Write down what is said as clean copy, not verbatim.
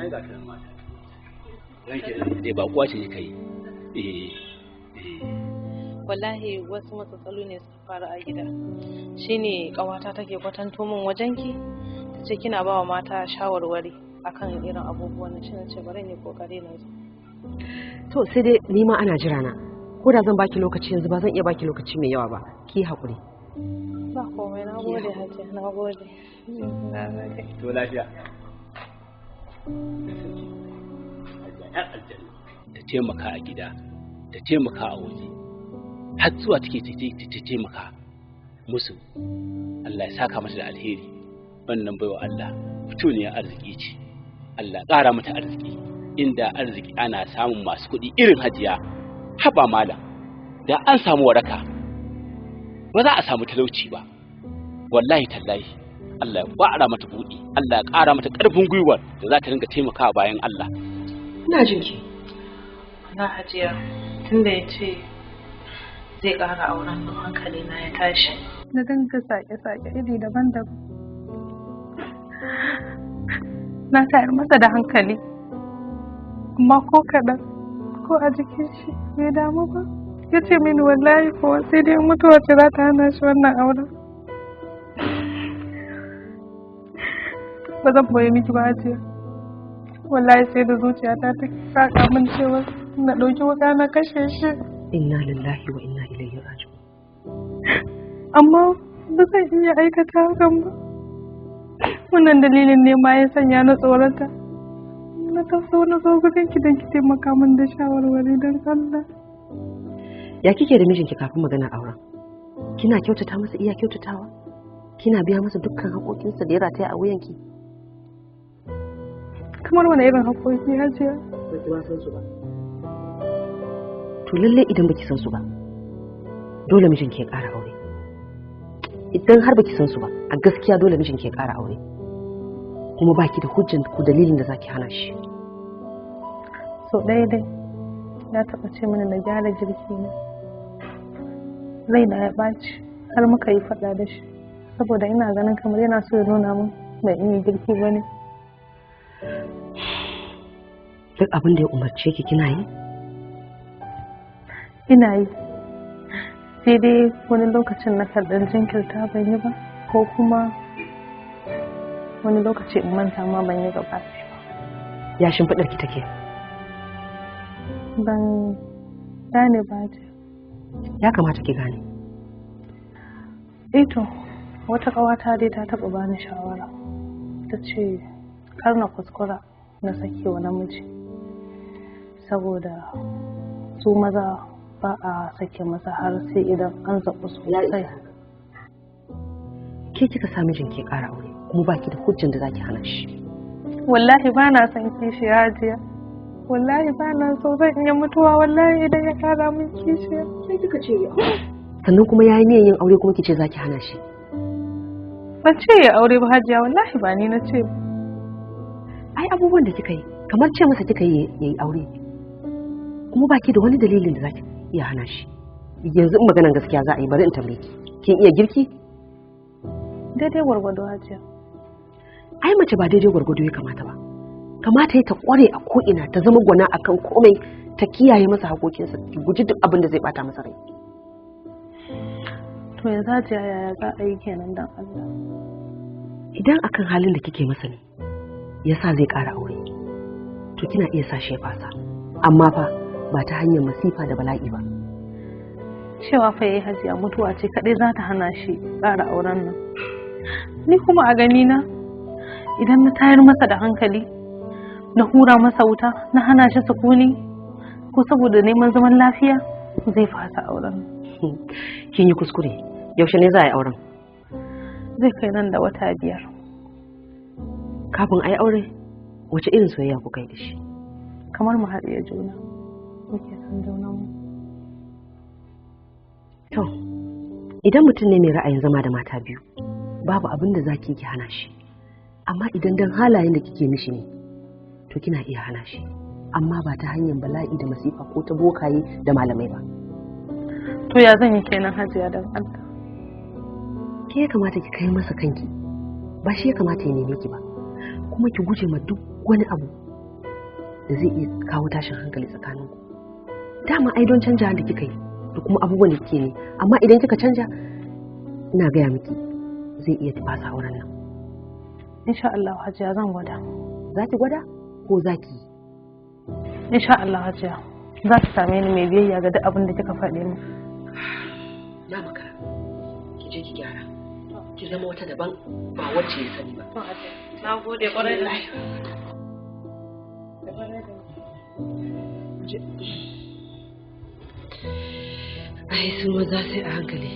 Ai ga ta nan mata. Ranke dai ba kuwa ce kika yi. Eh. Eh. Wallahi wasu matsatsalu ne suka faru a gida. Shine ƙawata take kwatanto min wajenki, ta ce kina ba wa mata shawarwari akan irin abubuwan nan. Shine ce bari ne kokari na zo. To sai dai ni ma ana jira na. Ko da zan baki lokaci yanzu ba zan iya baki lokaci mai yawa ba. Ki haƙuri. Ba komai, na gode Hajiya, na gode. Na gode. To lafiya. Hajiya aljanna. Ta taimaka a gida, ta taimaka a waje. Har zuwa take ta taimaka musu. Allah ya saka mata da alheri. Wannan baiwa Allah mutuniyar arziki ce. Allah ƙara mata arziki. Inda arziki ana samun masu kuɗi irin Hajiya. Haba malam, da an samu waraka ba za a samu talauci ba. Wallahi tallahi Allah ya ƙara mata buɗi, Allah ya ƙara mata ƙarfin gwiwar da za ta ringa taimakawa bayan Allah. Ina jin ki. Na Hajiya, tunda ya ce zai ƙara auren nan hankali na ya tashi. Na dinga sake-sake iri daban-daban. Na tayar masa da hankali, amma ko kaɗan ko a jikin shi bai damu ba. Ya ce mini wallahi ko sai dai mutuwa ce za ta hana shi wannan auren. Ba zan boye miki ba Hajiya. Wallahi sai da zuciyata ta saka min cewa na ɗauki wuƙa na kashe shi. Inna lillahi wa inna ilaihi raji'un. Amma ba zan iya aikata hakan ba. Wannan dalilin ne ma ya sanya na tsorata. Na taso na zo gurin ki don ki taimaka min da shawarwari don Allah. Ya kike da mijinki kafin magana auren? Kina kyautata masa iya kyautatawa? Kina biya masa dukkan haƙoƙinsa da ya rataya a wuyanki? Kamar wani irin haƙoƙi Hajiya? Ba ki ma san su ba. To lallai idan baki san su ba, dole mijinki ya ƙara aure. Idan har baki san su ba, a gaskiya dole mijinki ya ƙara aure. Kuma baki da hujjan ko dalilin da zaki hana shi. So ɗaya dai ya taɓa ce mini na gyara girki na. Raina ya ɓaci har muka yi faɗa da shi. Saboda ina ganin kamar yana so ya nuna min ban iya girki ba ne. Duk abin da ya umarce ki kina yi? Ina yi. Sai dai wani lokacin na ɗan jinkirta ban yi ba, ko kuma wani lokaci in manta ma ban yi gaba ɗaya ba. Ya shimfiɗar ki take? Ban gane ba Hajiya. Ya kamata ki gane. Eh to, wata ƙawata dai ta taɓa bani shawara. Ta ce kar na kuskura na sake wa namiji. Saboda su maza ba a sake masa har sai idan an zaɓi sosai. Ke kika sa mijinki ya ƙara aure kuma baki da hujjan da zaki hana shi. Wallahi ba na son kishiya Hajiya. Wallahi ba na so, zan iya mutuwa wallahi idan ya ƙara min kishiya. Sai kika ce ya aure. Sannan kuma yayi niyyar yin aure kuma kice zaki hana shi. Ban ce ya aure ba Hajiya, wallahi ba ni na ce ba. Ai abubuwan da kika yi kamar ce masa kika yi yayi aure. Kuma baki da wani dalilin da zaki iya hana shi. Yanzu in maganan gaskiya za a yi bari in tambaye ki. Kin iya girki? Daidai gwargwado Hajiya. Ai mace ba daidai gwargwado ya kamata ba. Kamata ya ta kware a ko'ina, ta zama gwana akan komai, ta kiyaye masa hakokinsa, ki guji duk abin da zai bata masa rai. To yanzu Hajiya yaya za a yi kenan dan Allah? Idan akan halin da kike masa ne yasa zai ƙara aure, to kina iya sa shi ya fasa. Amma fa ba ta hanyar masifa da bala'i ba. Cewa fa yayi Hajiya mutuwa ce kaɗai za ta hana shi ƙara auren nan. Ni kuma a gani na idan na tayar masa da hankali, na hura masa wuta, na hana shi sukuni, ko saboda neman zaman lafiya zai fasa auren. Kin yi kuskure. Yaushe ne za a yi auren? Zai kai nan da wata 5. Kafin a yi aure, wace irin soyayya kuka yi da shi? Kamar mu haɗiye juna. Muke son junanmu. To, idan mutum ne mai ra'ayin zama da mata biyu, babu abin da zaki ki hana shi. Amma idan dan halayen da kike mishi ne, to kina iya hana shi. Amma ba ta hanyar bala'i da masifa ko ta bokaye da malamai ba. To ya zan yi kenan Hajiya dan Allah? Ke ya kamata ki kai masa kanki, ba shi ya kamata ya neme ki ba. Kuma ki guje ma duk wani abu da zai iya kawo tashin hankali tsakaninku. Dama ai don canja da kika yi da kuma abubuwan da kike ne, amma idan kika canja, ina gaya miki zai iya fasa auren nan. Insha Allah Hajiya, zan gwada. Za ki gwada ko za ki yi? Insha Allah Hajiya, za ki same ni mai biyayya ga duk abin da kika faɗi min. Na makara, ki je ki gyara, ki zama wata daban, ba wacce ya sani ba. Na gode kwarai da Ai su maza sai a hankali.